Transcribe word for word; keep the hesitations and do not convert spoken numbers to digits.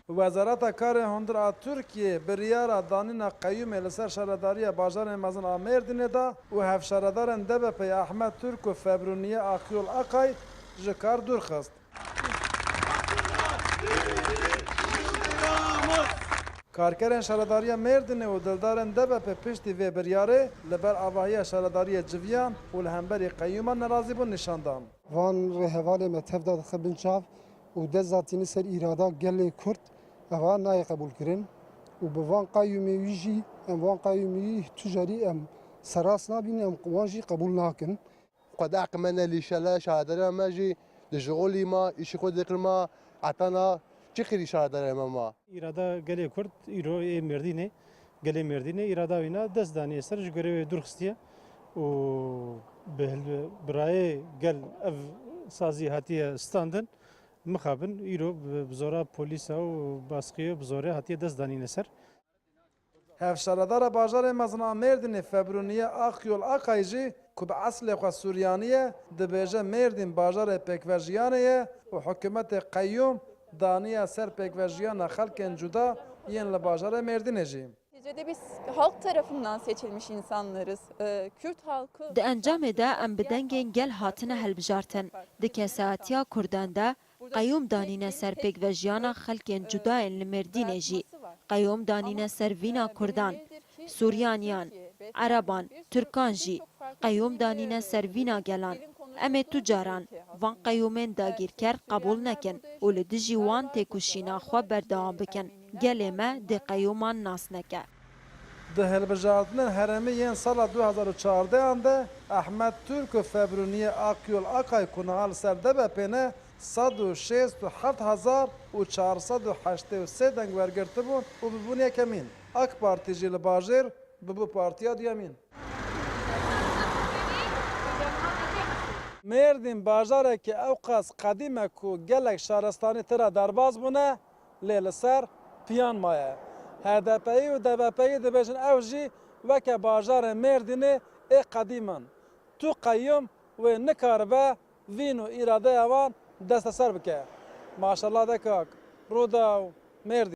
Wezareta Karê Hundir a Tirkiyê biryara danîna qeyûmê li ser şaredariya bajarê mezin a Mêrdînê da û hevşaredarên D B P'ê Ahmet Turk û Febrûniye Akyol Akay ji kar dûr xist. Karkerên şaredariya Mêrdînê û dildarên D B P piştî vê biryarê li ber avahiya şaredariyê civiyan û li hemberî qeyûman nerazîbûn nîşan dan. Van rêhevalê me tev da dixe bin çav û dest da tîne ser îrada gelê Kurd, eva nayê qebûlkirin û bi van qeyûmê wî jî, em van qeyûmê wî tu carî em serast nabînin, em wan jî qebûl nakin. Xwedê eqimene lîşele şaredariya me jî li ji olî ma, îşî xwe dikir ma, etana çi xirî şaredariya me ma. Îrada gelê Kurd îro ê Mêrdînê, gelê Mêrdînê îrada wîna dest daniye ser ji gorê wê dûr xistiye û bi hil-, birayê gel ev sazî hatiye standin. Mixabin îro bi, bi zora polîsa û baskiyê bi zorê hatiye dest danîne ser. Hevşaredara bajarê mezin a Mêrdînê Febrûniye Akyol Akay jî ku bi eslê xwe Suryanî ye, dibêje Mêrdîn bajarê pêkvejiyanê ye û hikûmetê qeyûm daniye ser pêkvejiyana xelkên cuda yên li bajarê Mêrdînê jî. Neticede biz halk tarafından seçilmiş insanlarız. Ee, Kürt halkı Di encamê de em bi dengên gel hatine hilbijartin. Di kesayetiya Kurdan de qeyûm danîne ser pêkvejiyana xelkên cudayên li Mêrdînê jî. Qeyûm danîne ser vîna Kurdan, Suryaniyan, Ereban, Tirkan jî. Qeyûm danîne ser vîna gelan. Em ê tu caran van qeyûmên dagîrker qebûl nekin û li dijî wan têkoşîna xwe berdewam bikin. Gelê me dê qeyûman nas neke. Di hilbijartinên herêmî yên sala du hezar û çardeh an de Ehmed Turk û Febrûniye Akyol Akay ku niha li ser D B P'ê ne, sed û şêst û heft hezar û çar sed û heştê û sê deng wergirtibûn û bibûn yekemîn. AK Partî jî li bajêr bibû partiya duyemîn. Mêrdîn bajarekî ewqas qedîm e ku gelek şaristanî tira derbas bûne, lê li ser piyan maye. H D P'yî û D B P'yî dibêjin ew jî weke bajarên Mêrdînê ê qedîm in. Tu qeyûm wê nikaribe vîn û îradeya wan desteser bike. Maşallah de kak. Rûdaw, Mêrdîn.